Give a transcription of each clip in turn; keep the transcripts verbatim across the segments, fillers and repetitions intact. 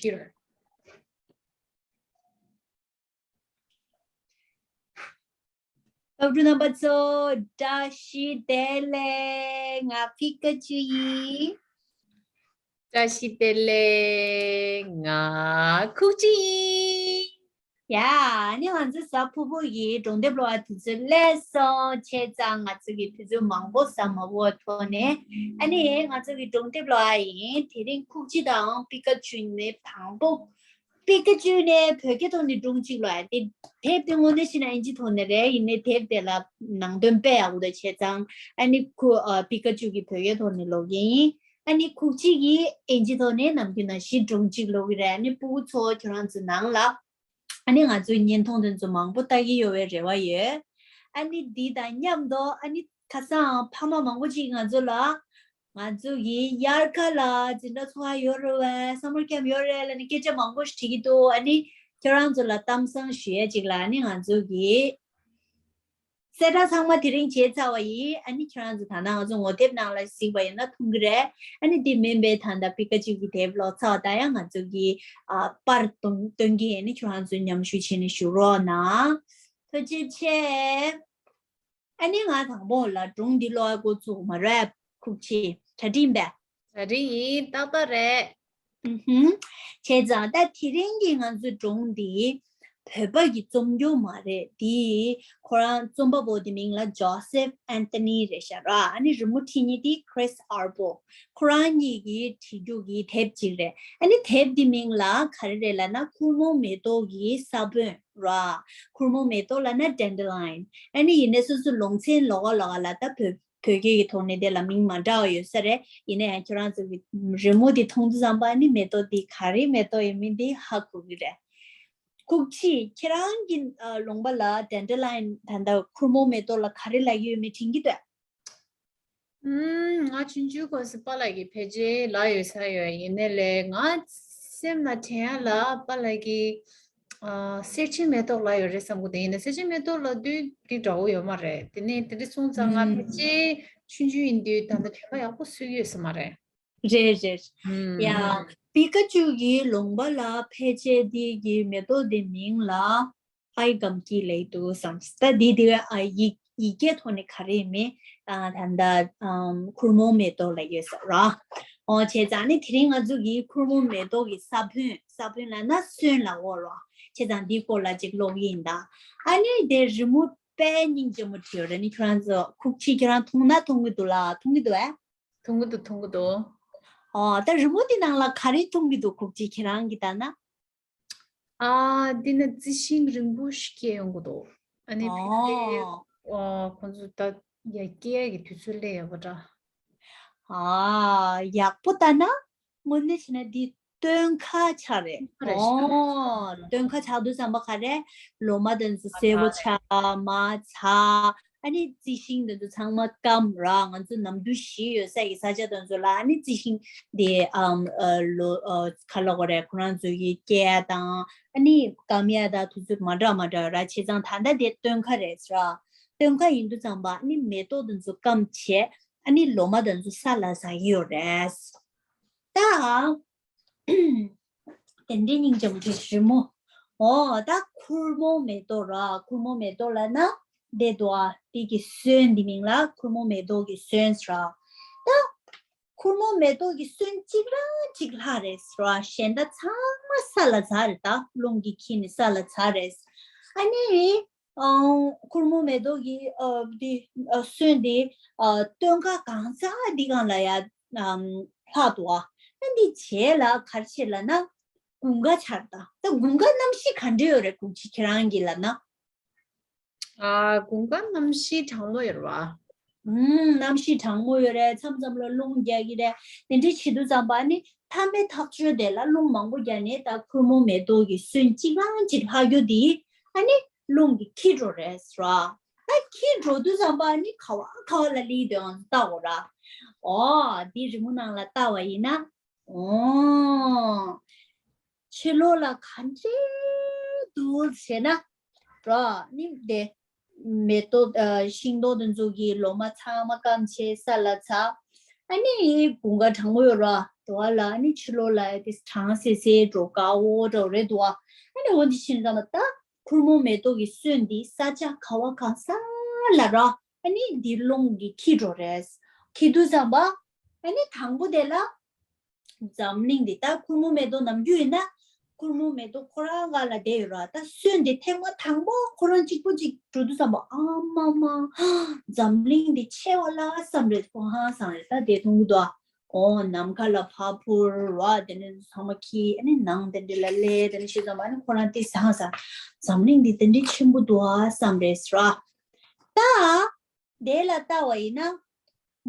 ཀིར། སློབ་ཕྲུག་རྣམ་པ་ཚོ། བཀྲ་ཤིས་བདེ་ལེགས། ང་པི་ཀ་ཅུ་ཡིན། བཀྲ་ཤིས་བདེ་ལེགས། ང་ཁུག་ཅི་ཡིན། ཡ། ཨ་ནི་ང་ཚོ་གཟའ་ཕུར་བུ་ཡི་སྒྲུང་དེབ་ཀློག་པ་དུས་ཚོད་སླེབས་སོང་། བྱས་ཙང་ང་ཚོ་གི་དུས་ཚོད་མང་པོ་ཟ་མ་བོ་ཐོག་ནས། ཨ་ནི་ང་ཚོ་གི་སྒྲུང་དེབ་ཀློག་པ་ཡིན། དེ་རིང་ཁུག་ཅི་དང་པི་ཀ་ཅུ་ནས་དང་པོ། པི་ཀ་ཅུ་ནས་བོད་སྐད་ཐོག་ནས་སྒྲུང་གཅིག་ཀློག་ཡ་དེ། དེབ་དེ་དངོས་གནས་བྱས་ན་ཨིན་ཇི་ཐོག་ནས་རེད། ཡིན་ནའི་དེབ་དེ་ལ་ནང་དོན་དཔེ་ཡག་པོ་འདུག་བྱས་ཙང་ཨ་ནི་ཁུ་ཨ་པི་ཀ་ཅུ་གི་བོད་སྐད་ཐོག་ནས་ཀློག་གི་ཡིན། ཨ་ནི་ཁུག་ཅི་གིས་ཨིན་ཇི་ཐོག་ནས་ནམ་རྒྱུན་ནང་བཞིན་སྒྲུང་གཅིག་ཀློག་གི་རེད། ཨ་ནི་སྤུ་གུ་ཚོ་ཁྱོད་རང་ཚོ་ནང་ལ་ཨ་ནི་ང་ཚོའི་བརྙན་མཐོང་དེ་ཚོ་མང་པོ་ལྟ་གི་ཡོད་པའི་རེ་བ་ཡོད། ཨ་ནི་འདི་དང་མཉམ་དུ་ཨ་ནི་ཁ་སང་ཕ་མ་མང་པོ་ཅིག་ང་ཚོ་ལ། ང་ཚོ་གི་དབྱར་ཁ་ལ་འཛིན་གྲྭ་ཚོགས་ཡ་ཡོད་རེད་པས། སམ་མར་ཁེམ་ཡོད་རེད་ལབ་ནས་སྐད་ཆ་མང་པོ་ཞིག་དྲིས་ཀྱི་འདུག་ཨ་ནི་ཁྱོད་རང་ཚོ་ལ་གཏམ་བཟང་ཞུ་ཡ་ཅིག་ལ། ཨ་ནི་ང་ཚོ་གི་གསལ་བསྒྲགས་ཚང་མ་དེ་རིང་བྱས་ཚར་བ་ཡིན། ཨ་ནི་ཁྱོད་རང་ཚོ་ད་ནང་ང་ཚོ་ངོ་དེབ་ནང་ལ་གཟིགས་པ་ཡིན་ན་མཐོང་གི་རེད། ཨ་ནི་དེ་མིན་པའི་ད་ལྟ་པི་ཀ་ཅུ་གི་དེབ་ཀློག་ཚར་བ་དང་ཡང་ང་ཚོ་གི་ཨ་པར་སྟོན་སྟོན་གྱི་ཡིན། ཨ་ནི་ཁྱོད་རང་ཚོ་མཉམ་ཞུགས་བྱས་ནས་བཞུགས་རོགས་གནང་། ཐུགས་རྗེ་ཆེ། ཨ་ནི་ང་དང་པོ་ལ་སྒྲུང་འདི་ཀློག་འགོ་བཙུགས་མ་རེད། ཁུག་ཅི། གྲ་སྒྲིག་ཡིན་པས། གྲ་སྒྲིག་ཡིན། ཏག་ཏག་རེད། ཨུ་ཧུམ། བྱས་ཙང་ད་དེ་རིང་གི་ང་ཚོའི་སྒྲུང་འདི་བོད་པ་གི་རྩོམ་སྐྱོར་མ་རེད། འདི་ཁོ་རང་རྩོམ་པ་པོ་དེ་མིང་ལ་ཇོ་སེབ་ཨན་ཐོ་ནི་རེད་ཤག་ར། ཨ་ནི་རི་མོ་བྲིས་མཁན་དེ་ཁྲིས་ཨར་པོ། ཁོ་རང་གཉིས་ཀྱིས་བྲིས་རྒྱུ་གི་དེབ་ཅིག་རེད། ཨ་ནི་དེབ་འདི་མིང་ལ་ག་རེ་རེད་ལབ་ན་ཁུར་མོ་མེ་ཏོག་གི་ས་བོན་ར། ཁུར་མོ་མེ་ཏོག་ལབ་ན་ཌན་ཌེ་ར་ཡན། ཨ་ནི་ཡིན་ནའི་སོ་སོ་ལུང་ཚན་ལོགས་ཀ་ལོགས་ཀ་ལ་ད་བོད་བོད་སྐད་ཀྱི་ཐོག་ནས་དེ་ལ་མིང་མ་འདྲ་བ་ཡོད་ས་རེད། ཡིན་ན་ཡང་ཁྱོད་རང་ཚོ་གི་རི་མོ་འདི་མཐོང་དུས་ཙམ་པ་ཨ་ནི་མེ་ཏོག་འདི་ག་རེ་མེ་ཏོག་ཡིན་མིན་འདི་ཧ་གོ་གི་རེད། ཁུག་ཅི། ཁྱེད་རང་གི་ཨ་ལུང་པ་ལ་ཌན་ཌེ་ར་ཡན་ད་ལྟ་ཁུར་མོ་མེ་ཏོག་ལ་ག་རེ་ལབ་ཀྱི་ཡོད་མེད་དྲན་གྱི་འདུག་ཨུམ། ང་ཆུང་ཆུང་སྐབས་སུ་པཱ་ལགས་ཀྱིས་ཕལ་ཆེར་ལབ་ཡོད་ས་ཡོད། ཡིན་ནའི་ལས་ང་སེམས་ལ་དྲན་ཡ་ལ་པཱ་ལགས་ཀྱིས་ཨ་སེར་ཆེན་མེ་ཏོག་ལབ་ཡོད་རེད་བསམ་གྱི་འདུག་ཡིན་ནའི་སེར་ཆེན་མེ་ཏོག་ལབ་དུས་འདི་འདྲ་བོ་ཡོད་མ་རེད། དེ་ནས་དེ་འདྲ་སོང་ཙང་ང་ཕལ་ཆེར་ཆུང་ཆུང་ཡིན་དུས་ད་ལྟ་དྲན་པ་ཡག་པོ་གསོས་ཡོད་ས་མ་རེད། རེད་རེད། ཨུམ། ཡ། པི་ཀ་ཅུ་གི་ལུང་པ་ལ་ཕལ་ཆེར་འདི་གི་མེ་ཏོག་འདི་མིང་ལ་ཨའི་གམ་ཀི་ལབ་འདུག་བསམ། ད་འདི་དེ་བས་ཨ་ཡིག་ཡིག་སྐད་ཐོག་ནས་ག་རེ་ཡིན་མིན་ཨ་ད་ལྟ་ཨམ་ཁུར་མོ་མེ་ཏོག་ལབ་ཡོད་ས་ར། འོ་བྱས་ཙང་ནི་དེ་རིང་ང་ཚོ་གི་ཁུར་མོ་མེ་ཏོག་གི་ས་བོན། ས་བོན་ལབ་ན་སོན་ལབ་འོ་ར། བྱས་ཙང་འདིའི་སྐོར་ལ་ཅིག་ཀློག་གི་ཡིན་ད། ཨ་ནི་དེ་རི་མོ་དཔེ་སྙིང་རྗེ་མོ་བྲིས་ཡོད་རེད། ནི་ཁྱོད་རང་ཚོ་ཁུག་ཅི་ཁྱེད་རང་མཐོང་ན་མཐོང་གི་འདུག་ལ། མཐོང་གི་འདུག་ཨེ། མཐོང་གི་འདུག་མཐོང་གི་འདུག་ཨོ། ད་རི་མོ་འདི་ནང་ལ་ག་རེ་མཐོང་གི་འདུག་ཁུག་ཅི་ཁྱེད་རང་གིས་ལྟ་ན། ཨ། འདི་ན་རྩི་ཤིང་རིང་པོ་ཞིག་སྐྱེས་ཡོང་གི་འདུག་ཨ་ནི་ཕལ་ཆེར་ཨོ། ཨ་ཁོང་ཚོ་ད་ཡར་སྐྱེ་ཡ་གི་དུས་ཚོད་སླེབས་ཡོད་པ་འདྲ། ཨ། ཡག་པོ་ལྟ་ན་དངོས་གནས་བྱས་ན་འདི་སྟོན་ཁ་ཆགས་རེད། རེད། ཨོ། སྟོན་ཁ་ཆགས་དུས་ཙམ་པ་ག་རེ། ལོ་མ་དེ་ཚོ་སེར་པོ་ཆགས། མར་ཚ། ཨ་ནི་རྩི་ཤིང་དེ་ཚོ་ཚང་མ་སྐམ་ར། ང་ཚོ་ནམ་དུས་བཞི་ཡོད་ས་ཡི་ས་ཆ་དེ་ཚོ་ལ་ཨ་ནི་རྩི་ཤིང་དེ་ཨམ་ཨ་ལོ་ཨ་ག་ལབ་དགོས་རེད། ཁོ་རང་ཚོ་གི་སྐྱེ་ཡ་དང་ཨ་ནི་སྐམ་ཡ་དང་དུས་ཚོད་མ་འདྲ་མ་འདྲ་ཡོད་ར། བྱས་ཙང་ད་ལྟ་དེ་སྟོན་ཁ་རེད་ར། སྟོན་ཁ་ཡིན་དུས་ཙམ་པ་ཨ་ནི་མེ་ཏོག་དེ་ཚོ་སྐམ་བྱས། ཨ་ནི་ལོ་མ་དེ་ཚོ་ས་ལ་ཟག་གི་ཡོད་རེད། ད། དེ་འདྲའི་སྙིང་རྗེ་མོ་དེ་རི་མོ། འོ་ད་ཁུར་མོ་མེ་ཏོག་ར། ཁུར་མོ་མེ་ཏོག་ལབ་ན་དེ་འདུག་ཨ། དེ་གི་སོན་འདི་མིང་ལ་ཁུར་མོ་མེ་ཏོག་གི་སོན་ཟེར་ར། ད་ཁུར་མོ་མེ་ཏོག་གི་སོན་གཅིག་རང་གཅིག་ལྷག་རེད་ཟེར་ར། གཞན་དག་ཚང་མ་ས་ལ་ཟག་རེད། ད་རླུང་གིས་འཁྱེར་ནས་ས་ལ་ཟག་རེད། ཨ་ནི། ཨང་། ཁུར་མོ་མེ་ཏོག་གི་ཨ་འདི་ཨ་སོན་འདི་ཨ་སྟོན་ཁ་གང་ས་འདི་སྒང་ལ་ཡ་ཨམ་ལྷག་འདུག་ཨ། ཨ་འདི་རྗེས་ལ་ག་རེ་བྱེད་ལབ་ན་དགུན་ཁ་ཆགས་རེད་ད། ད་དགུན་ཁ་གནམ་གཤིས་ག་འདྲ་ཡོད་རེད་ཁུག་ཅི་ཁྱེད་རང་གིས་ལབ་ན། ཨ་དགུན་ཁ་གནམ་གཤིས་གྲང་མོ་ཡོད་རེད་བ། ཨུམ། གནམ་གཤིས་གྲང་མོ་ཡོད་རེད། མཚམས་མཚམས་ལ་རླུང་རྒྱག་གི་རེད། དེ་འདྲ་བྱེད་དུས་ཙམ་པ་ནི་མཐའ་མའི་ཐག་ཆོད་དེ་ལ་རླུང་མང་པོ་རྒྱག་ནས་ད་ཁུར་མོ་མེ་ཏོག་གི་སོན་གཅིག་རང་གཅིག་ལྷག་རྒྱུ་དེ་ཨ་ནི་རླུང་གིས་འཁྱེར་འགྲོ་རེད་ཟེར་བ། ད་འཁྱེར་འགྲོ་དུས་ཙམ་པ་ནི་ག་བ་ག་བ་ལ་ལི་དོན་ལྟ་འོ་ར། ཨོ་འདི་རི་མོ་ནང་ལ་ལྟ་བ་ཡིན་ན། ཨོ། ཕྱི་ལོགས་ལ་ག་འདྲས་འདུག་ཟེར་ན། ར་ནི་དེ། མེ་ཏོག་ཨ་ཤིང་ཏོག་དེ་ཚོ་གི་ལོ་མ་ཚང་མ་སྐམ་བྱས་ས་ལ་ཚ། ཨ་ནི་དགུན་ཁ་གྲང་མོ་ཡོད་ར། དུ་བ་ལ་ཨ་ནི་ཕྱི་ལོགས་ལ་དེ་གྲང་སེ་སེ་འགྲོ་དཀའ་བོ་འགྲོ་རེད་འདུག་བ། ཨ་ནི་འོ་འདི་ཕྱིན་ཙང་ད་ཁུར་མོ་མེ་ཏོག་གི་སོན་འདི་ས་ཆ་ག་བ་གང་ས་ལ་ར་ཨ་ནི་འདི་རླུང་གིས་འཁྱེར་འགྲོ་རེད། འཁྱེར་དུས་ཙམ་པ་ཨ་ནི་དང་པོ་དེ་ལ་འཛམ་གླིང་འདི་ད་ཁུར་མོ་མེ་ཏོག་ནམ་རྒྱུན་ཡིན་ན་ཁུར་མོ་མེ་ཏོག་ཁོ་རང་སྒང་ལ་བསྡད་ཡོད་ར། ད་སོན་འདི་ཐེངས་མ་དང་པོ་ཁོ་རང་གཅིག་པོ་གཅིག་འགྲོ་དུས་ཙམ་པ་ཨ་མ་མ་འཛམ་གླིང་འདི་ཆེ་བ་ལ་བསམ་རེད། ཁོ་ཧང་སང་རེད། ད་དེ་མཐོང་གི་འདུག་ཨ། ཨོ་ནམ་མཁའ་ལ་ཕར་འཕུར་བ་དེ་ནས་ཚང་མ་ཁྱེར་ཨ་ནི་ནང་དེ་འདྲ་ལ་སླེབས། དེ་ནས་ཤི་ཙམ་པ་ཨ་ནི་ཁོ་རང་དེ་ཧང་སང་འཛམ་གླིང་འདི་དེ་འདྲ་ཆེན་པོ་འདུག་ཨ་བསམ་རེད་ར། ད་དེ་ལ་ལྟ་བ་ཡིན་ན་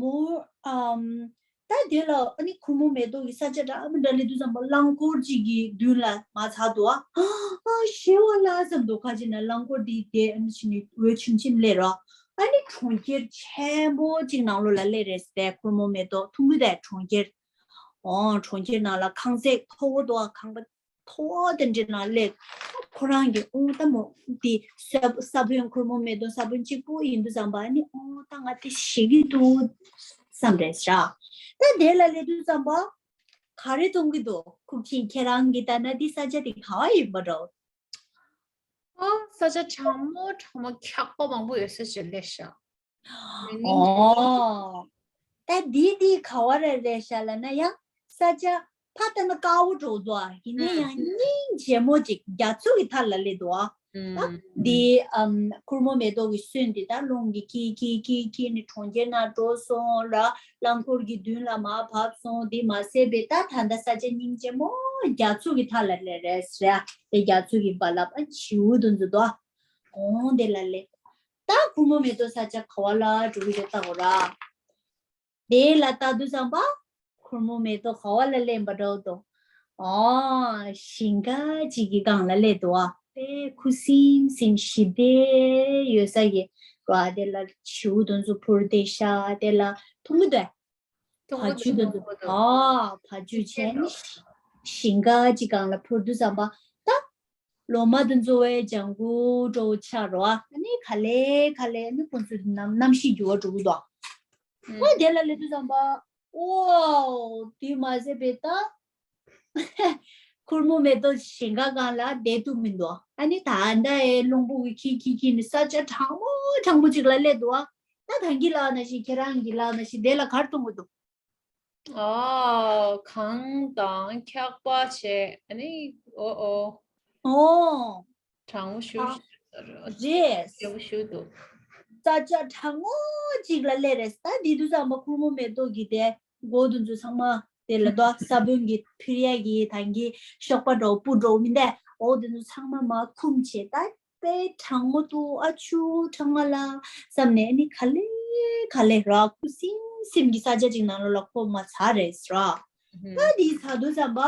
མོ་ཨམ་ད་དེ་ལ་ཨ་ནི་ཁུར་མོ་མེ་ཏོག་གི་ས་ཆ་འདྲ་མི་འདྲ་སླེབས་དུས་ཙམ་པ་རླངས་འཁོར་གཅིག་གི་མདུན་ལ་མར་ཚར་འདུག་ཨ། ཨ་ཞེ་བ་ལ་བསམ་འདུག་ཁ་ཅིག་ན་རླངས་འཁོར་དེ་དེ་ཨ་ནི་ཕྱིན་ནས་འོད་ཆེམ་ཆེམ་སླེབས་ར། ཨ་ནི་གྲོང་ཁྱེར་ཆེན་པོ་གཅིག་ནང་ལོགས་ལ་སླེབས་རེད་ཟེར། ཁུར་མོ་མེ་ཏོག་མཐོང་གི་དེ་གྲོང་ཁྱེར། ཨོ་གྲོང་ཁྱེར་ནང་ལ་ཁང་བརྩེགས་མཐོ་བོ་འདུག་ཨ། ཁང་པ་མཐོ་བོ་དེ་འདྲའི་ནང་སླེབས། ཁོ་རང་གི་ཨོ་ད་མོ་དེ་ས་ས་བོན་ཁུར་མོ་མེ་ཏོག་ས་བོན་གཅིག་པོ་ཡིན་དུས་ཙམ་པ་ནི་ཨོ་ད་ང་དེ་ཞེད་ཀྱི་འདུག་བསམ་རེད་ཤག་ད་དེ་ལ་སླེབས་དུས་ཙམ་པ་ག་རེ་མཐོང་གི་འདུག་ཁུག་ཆེན་ཁྱེད་རང་གི་ལྟ་ན་འདི་ས་ཆ་དེ་ག་བ་ཡིན་པ་འདྲ། ཨ་ས་ཆ་གྲང་མོ་གྲང་མོ་འཁྱག་པ་མང་པོ་ཡོད་ས་ཞིག་སླེབས་ཤག་ཨོ། ད་འདི་འདི་ག་བ་རེ་རེད་ཤག་ལབ་ན་ཡང་ས་ཆ་ཕ་ལྟ་ན་དཀར་བོ་འགྲོ་འདུག་ཨ། ཡིན་ན་ཡང་སྙིང་རྗེ་མོ་ཅིག་རྒྱ་མཚོ་གི་མཐའ་ལ་སླེབས་འདུག་ཨ། ད་འདི་ཨམ་ཁུར་མོ་མེ་ཏོག་གི་སོན་འདི་ད་རླུང་གིས་འཁྱེར་འཁྱེར་འཁྱེར་འཁྱེར་ནས་གྲོང་ཁྱེར་ནང་འགྲོ་སོང་ལ་རླངས་འཁོར་གྱི་མདུན་ལ་མར་བབས་སོང་། འདི་མ་ཟད་པའི་ད་ད་ལྟ་ས་ཆ་སྙིང་རྗེ་མོ་རྒྱ་མཚོ་གི་མཐའ་ལ་སླེབས་རེད་ཟེར་ཡ། དེ་རྒྱ་མཚོ་གི་རྦ་རླབས་ཨ་བྱིའུ་དེ་ཚོ་འདུག་ཨ། ཨོང་དེ་ལ་སླེབས། ད་ཁུར་མོ་མེ་ཏོག་ས་ཆ་ག་བ་ལ་འགྲོ་གི་རེད་ལྟ་གོ་ར། དེ་ལ་ལྟ་དུས་ཙམ་པ་ཁུར་མོ་མེ་ཏོག་ག་བ་ལ་སླེབས་པ་འདྲ་བོ་འདུག་ཨོ་ཞིང་ཁ་ཅིག་གི་སྒང་ལ་སླེབས་འདུག་ཨ། དེ་ཁུ་སིམ་སིམ་ཞི་བདེ་ཡོད་ས་ཡི་ར། དེ་ལ་བྱིའུ་དེ་ཚོ་འཕུར་བསྡད་ཤག་དེ་ལ་མཐོང་གི་འདུག་ཨ། མཐོང་གི་འདུག་བ་ཕྱུགས་དེ་མཐོང་གི་འདུག་ཨ་བ་ཕྱུགས་བྱས་ནས་ཞིང་ཁ་ཅིག་སྒང་ལ་འཕུར་དུས་ཙམ་པ་ད་ལོ་མ་དེ་ཚོ་བའི་ལྗང་གུ་འདྲ་བོ་ཆགས་རོ། ཨ་ནི་ག་ལེ་ག་ལེ་ཨ་ནི་ཁོ་ཚོའི་གནམ་གནམ་གཤིས་འགྱུར་བ་འགྲོ་གི་འདུག་ཨ། ཨ་དེ་ལ་སླེབས་དུས་ཙམ་པ་ཨོ་དེ་མ་ཟད་པའི་ད་ཁུར་མོ་མེ་ཏོག་ཞིང་ཁ་སྒང་ལ་བསྡད་ཐུབ་མི་འདུག་ཨ་ནི་ད་ལྟ་ཨེ་རླུང་བུ་གི་ཁྱི་ཁྱི་ཁྱི་ནི་ས་ཆ་གྲང་མོ་གྲང་མོ་ཅིག་ལ་སླེབས་འདུག་ཨ། ད་གང་གི་ལག་ན་ཞིག་ཁྱེད་རང་གི་ལག་ན་ཞིག་དེ་ལ་གར་གཏོང་གི་འདུག་ཨ་གངས་དང་འཁྱག་པ་བྱས་ཨ་ནི་ཨོ་ཨོ། ཨོ། གྲང་མོ་ཞུ་ཨ་ཞུ་རེད། སྐྱིད་པོ་ཞུ་འདུག་ས་ཆ་གྲང་མོ་ཅིག་ལ་སླེབས་རེད། ད་འདི་དུས་ཙམ་པ་ཁུར་མོ་མེ་ཏོག་གི་དེ་མགོ་དེ་ཚོ་ཚང་མ་དེ་ལ་དོ་ས་བོན་གྱི་ཕིར་ཡ་གི་ཐང་གི་གཤོག་པ་འདྲ་བོ་སྤུ་འདྲ་བོ་མི་འདུག་ཨོ་དེ་ཚོ་ཚང་མ་མར་འཁུམས་བྱས་ད་དཔེ་གྲང་མོ་འདུག་ཨ་ཆུ་གྲང་ང་ལ་བསམ་ནས་ཨ་ནི་ག་ལེ་ག་ལེ་ར་ཁུ་སིམ་སིམ་གྱི་ས་ཆ་ཅིག་ནང་ལོགས་ལ་ཁོ་མར་ཚར་རེད་ར། ད་འདི་ཚར་དུས་ཙམ་པ་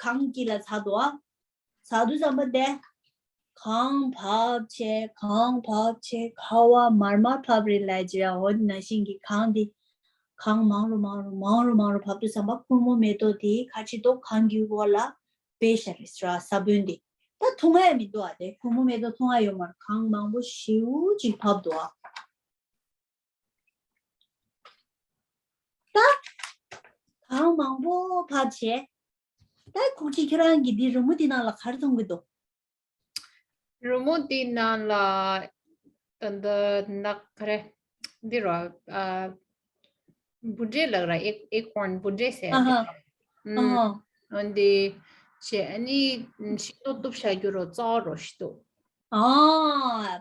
གངས་དཀྱིལ་ལ་ཚར་འདུག་ཨ། ཚར་དུས་ཙམ་པ་དེ་གངས་བབས་བྱས་གངས་བབས་བྱས་ཁ་བ་མར་མར་བབས་རེད་ལབ་ཀྱི་ར། འོ་དེ་ནང་བཞིན་གྱི་གངས་འདི་གངས་མང་རུ་མང་རུ་མང་རུ་མང་རུ་བབས་དུས་ཙམ་པ་ཁུར་མོ་མེ་ཏོག་དེ་ཁ་ཕྱི་ཏོག་གངས་ཀྱི་འོག་ལ་སྦས་ཤ་རེད་ཟེར་བ། ས་བོན་འདི་ད་མཐོང་ཡ་མི་འདུག་ཨ། དེ་ཁུར་མོ་མེ་ཏོག་མཐོང་ཡ་ཡོད་མ་རེད། གངས་མང་པོ་ཞེའུ་ཅིག་བབས་འདུག་ཨ། ད་གངས་མང་པོ་བབས་བྱས་ད་ཁུག་ཅིག་ཁྱོད་རང་གིས་འདི་རི་མོ་འདི་ནང་ལ་ག་རེ་མཐོང་གི་འདུག་རི་མོ་འདི་ནང་ལ་ད་ད་ནག་ག་རེ་འདི་རོ་ཨ་འབུ་འབྲས་ལགས་ར། ཨེ་ཨེ་ཀོན་འབུ་འབྲས་ཟེར་ཨ་ཧ། ཨ་ཧ། འདི་བྱས་ཨ་ནི་ཤིང་ཏོག་གཏུབ་བཞག་རྒྱུ་རོ་རྩ་བ་རོ་ཤི་ཏོ། ཨ་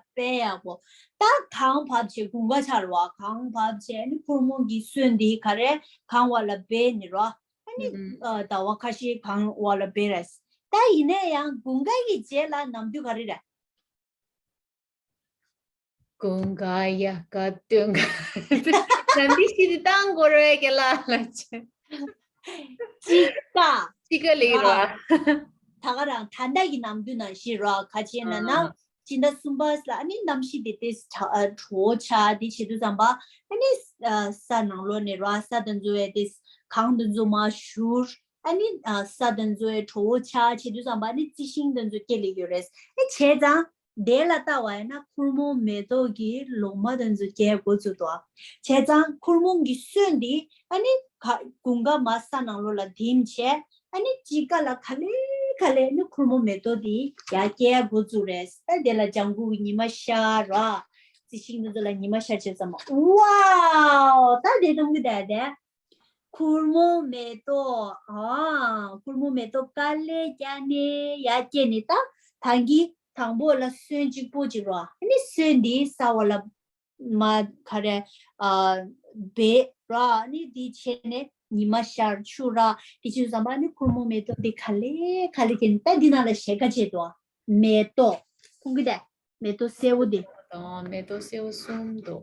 དཔེ་ཡག་པོ། ད་གངས་བབས་བྱས་དགུན་ཁ་ཆར་བ་གངས་བབས་བྱས་ཨ་ནི་ཁུར་མོ་གི་སོན་འདི་ག་རེ་གངས་བ་ལ་སྦས་ནི་རོ། ཨ་ནི་ཨ་ཟླ་བ་ཁ་ཤས་གངས་བ་ལ་སྦས་རེད། ད་ཡིན་ན་ཡང་དགུན་ཁ་གི་རྗེས་ལ་ནམ་དུས་ག་རེ་རེད། དགུན་ཁ་དབྱར་ཁ་སྟོན་ཁ། ནམ་དུས་ཤིག་ཏུ་བཏང་དགོས་རེད་ཀྱི་ལ་ལ་ཆེ། དཔྱིད་ཀ་དཔྱིད་ཀ་ལེགས་ར། ད་ག་རང་ད་ལྟ་གི་ནམ་དུས་ནང་བཞིན་ར་ཁ་ཆེ་ན་ན། ཨ་སྤྱི་ཟླ་གསུམ་པ་ལ་ཨ་ནི་གནམ་གཤིས་དེ་ཏེ་ཆ་ཨ་དྲོ་ཆ་དེ་བྱེད་དུས་ཙམ་པ་ཨ་ནི་ཨ་ས་ནང་ལོགས་ནས་ར་ས་དང་འཛོ་བའི་དེ་གངས་དང་འཛོ་མ་ཞུར་ཨ་ནི་ཨ་ས་དང་འཛོ་བའི་དྲོ་ཆ་བྱེད་དུས་ཙམ་པ་ཨ་ནི་རྩི་ཤིང་དང་འཛོ་སྐྱེ་ལེ་ཡོད་རེད། ཨ་བྱས་ཙང་དེ་ལ་ལྟ་བ་ཡིན་ན་ཁུར་མོ་མེ་ཏོག་གི་ལོ་མ་དང་འཛོ་སྐྱེ་འགོ་ཚུགས་འདུག་བྱས་ཙང་ཁུར་མོ་གི་སོན་དེ་ཨ་ནི་ ག་དགུན་ཁ་མར་ས་ནང་ལོགས་ལ་ཐིམ་བྱས། ཨ་ནི་དཔྱིད་ཀ་ལ་ག་ལེ་ག་ལེ་ཨ་ནི་ཁོར་མོ་མེ་ཏོག་དེ་ཡར་སྐྱེ་འགོ་བཙུགས་རེད། ཨ་དེ་ལ་ལྗང་གུ་གི་ཉི་མ་ཤར་ར། རྩི་ཤིང་དེ་ཚོ་ལ་ཉི་མ་ཤར་བྱས་ཙམ་པ། ཝའོ། ད་དེ་མཐོང་གི་བསྡད་དེ། ཁོར་མོ་མེ་ཏོག་ཨ། ཁོར་མོ་མེ་ཏོག་དཀའ་ལས་རྒྱག་ནས་ཡར་སྐྱེས་ནས། ད་ད་གིན་དང་པོ་ལ་སོན་གཅིག་པོ་ཅིག་ར། ཨ་ནི་སོན་དེ་ས་འོག་ལ་མར་ག་རེ་ཨ་སྦས་ར། ཨ་ནི་དེ་བྱས་ནས་ཉི་མ་ཤར་ཆུ་ར། དེ་བྱས་ཙམ་པ་ཨ་ནི་ཁོར་མོ་མེ་ཏོག་དེ་ག་ལེ་ག་ལེ་སྐྱེས་ནས། ད་འདི་ནང་ལ་ཞལ་ཁ་བྱས་འདུག་མེ་ཏོག་མཐོང་གི་བསྡད། མེ་ཏོག་སེར་པོ་དེ། དང་མེ་ཏོག་སེར་པོ་གསུམ་འདུག་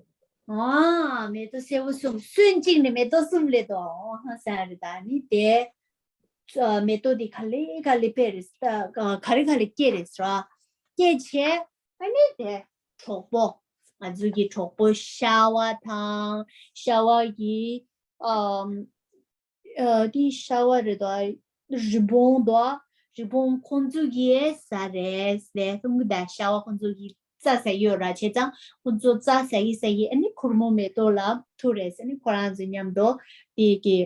ཨ། མེ་ཏོག་སེར་པོ་གསུམ། སོན་གཅིག་ནས་མེ་ཏོག་གསུམ་སླེབས་འདུག་ཨ་ས་རེད། ད་ནི་དེ་ཨ་མེ་ཏོག་དེ་ག་ལེ་ག་ལེ་སྦས་རེད། ད་ག་རེ་ག་ལེ་སྐྱེས་རེད་ཟེར་བ། སྐྱེས་བྱས་ཨ་ནི་དེ་གྲོགས་པོ། ང་ཚོ་གི་གྲོགས་པོ་ཤ་བ་དང་། ཤ་བ་གི་ཨམ། ཨ་དེ་ཤ་བ་རེད་དོ། རི་བོང་དོ། རི་བོང་ཁོང་ཚོ་གི་ས་རེད་ཟེར་གསུང་གི་བསྡད། ཤ་བ་ཁོང་ཚོ་གི་རྩྭ་ཟ་གི་ཡོད་ར། བྱས་ཙང་ཁོང་ཚོ་རྩྭ་ཟ་གི་ཟ་གི་ཨ་ནི་ཁོར་མོ་མེ་ཏོག་ལ་ཐུག་རེད་ཟེར། ཨ་ནི་ཁོ་རང་ཚོ་མཉམ་དུ་དེ་གི་